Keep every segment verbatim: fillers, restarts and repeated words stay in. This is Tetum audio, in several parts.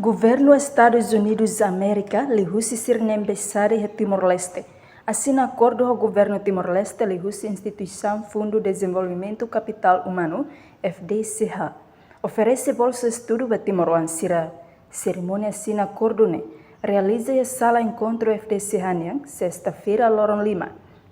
Governu Estadus Unidus Amérika liuhusi sira-nia embaixada iha Timor-Leste asina akordu ho Governu Timor-Leste liuhusi instituisaun Fundu Dezenvolvimentu Kapitál Umanu, F D C H, oferese bolsa estudu ba timoroan sira. Serimónia asina akordu ne'e realiza iha sala enkontru F D C H nian, sesta-feira, loron lima,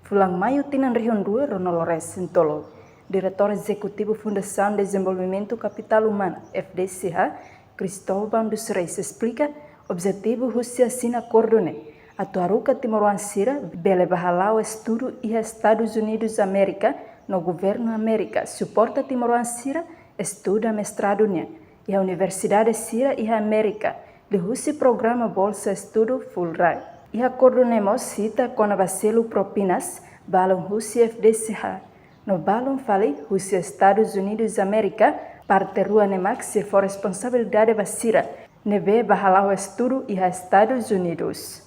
fulan maiu, tinan rihun rua ruanulu resin tolu. Diretór Ezekutivu Fundasaun Dezenvolvimentu Kapitál Umanu, F D C H, Cristóvão dos Reis, esplika objetivu husi asina akordu ne'e atu haruka timoroan sira bele bá hala'o estudu iha Estadus Unidus Amérika, no Governu Amérika suporta timoroan sira estuda mestradu nian iha universidade sira iha Amérika, liuhusi programa Bolsa Estudu Fulbright. Iha akordu ne'e mós sita kona-ba selu propinas, balun husi F D C H, no balun fali husi Estadus Unidus Amérika, parte rua ne'e mak sei fó responsabilidade ba sira ne'ebé bá hala'o estudu iha Estadus Unidus.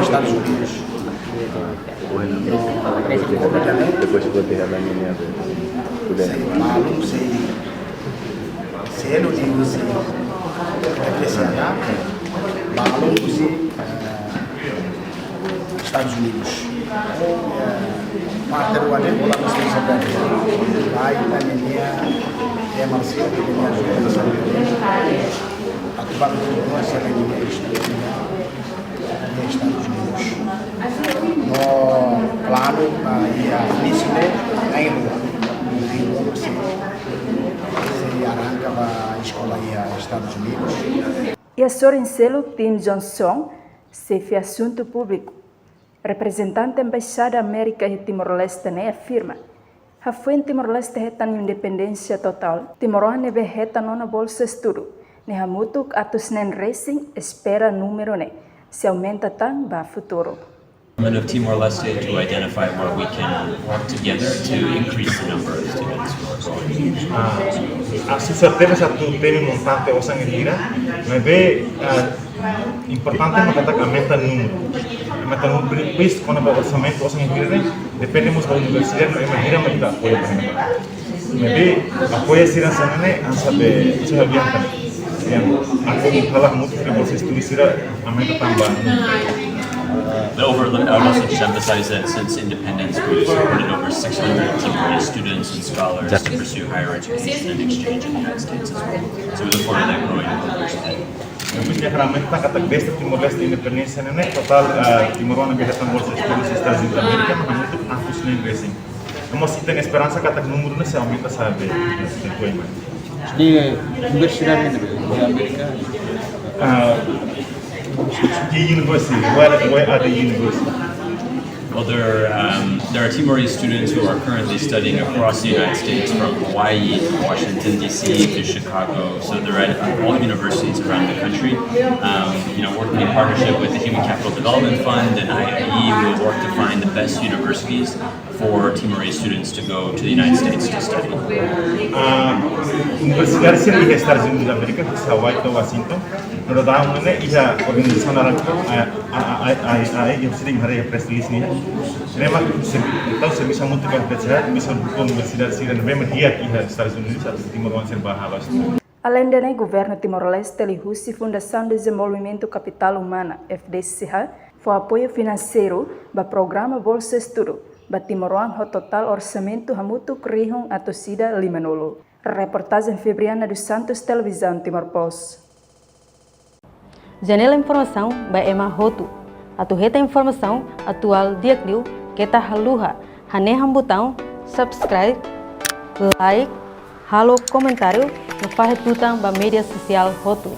Estados Unidos. Depois se você já vai ganhar. Balun sei selu liuhusi F D C H, balun husi, eh, Estadus Unidus. Eh, parte rua ne'e, bola mesti sadar. Ai, na minha, é Marcelo, que minha ajuda, sabe? Atu ba komersiál iha Estadus Unidus. No planu ba iha inísiu de año, año sei, sei arranka ba eskola iha Estadus Unidus. Iha sorin seluk, Tim Johnson, xefe asuntu públiku, reprezentante Embaixada Amérika iha Timor-Leste ne'e afirma, hafoin Timor-Leste hetan independénsia totál, timoroan ne'ebé hetan ona bolsa estudu ne'e hamutuk atus neen resin, espera númeru ne'e sei aumenta tan ba futuru. Government of Timor-Leste to identify where we can work together to increase the number of students who are going. Ah, ah, susar tebe sa tu temi montante osan hira, maibé, ah, importante mak katak aumenta númeru. Aumenta númeru, depois, kona-ba orsamentu, osan hira, depende mós ba universidade, no ema hira mak ita apoia ba ne'e. Maibé apoia sira hanesan ne'e, hanesan be, hanesan be biasa. Yang aku kalah mutu ke bolsa estudu sira aumenta tanba. The over, I would also just emphasize that since independence, we've supported over six hundred Timorese students and scholars to pursue higher education and exchange in the United States as well. So we look forward to that growing over time. Yang punya kerana kita kata best Timor-Leste independénsia ne'e, totál, eh, timoroan ne'ebé hetan bolsa estudu iha Estadus Unidus Amérika, mak hamutuk atus neen resin. Ita mós iha esperansa katak númeru ne'e sei aumenta, sabe? Di universidade ne'e, di Amérika. Ah, the university, where, where are the university? Well, there, um, there are Timorese students who are currently studying across the United States, from Hawaii to Washington, D C to Chicago. So they're at all universities around the country. Um, you know, working in partnership with the Human Capital Development Fund and I I E, we'll work to find the best universities for Timorese students to go to the United States to study. Ah, universidade sira iha Estadus Unidus Amérika, Hawaii to'o Washington, no dadaun ne'e iha organizasaun laran, ah, ah, ah, ah, ah, yang sering hari press release ne'e. Ne'e mak, entaun servisu hamutuk ba universidade, missão do universidade sira ne'ebé mak iha Estadus Unidus, atu timoroan sira bá halo estudu. Aleinde ne'e, Governu Timor-Leste liuhusi Fundasaun Dezenvolvimentu Kapitál Umanu, F D C H, fó apoiu finanseiru ba programa bolsa estudu ba timoroan ho totál orsamentu hamutuk rihun atus ida limanulu. Reportajen Febriana dos Santos, Televizaun Timor Post. Janela informasaun ba ema hotu. Atu hetan informasaun atuál di'ak liu, keta haluha hanehan butaun subscribe, like, halo komentáriu no fahe tutan ba média sosiál hotu.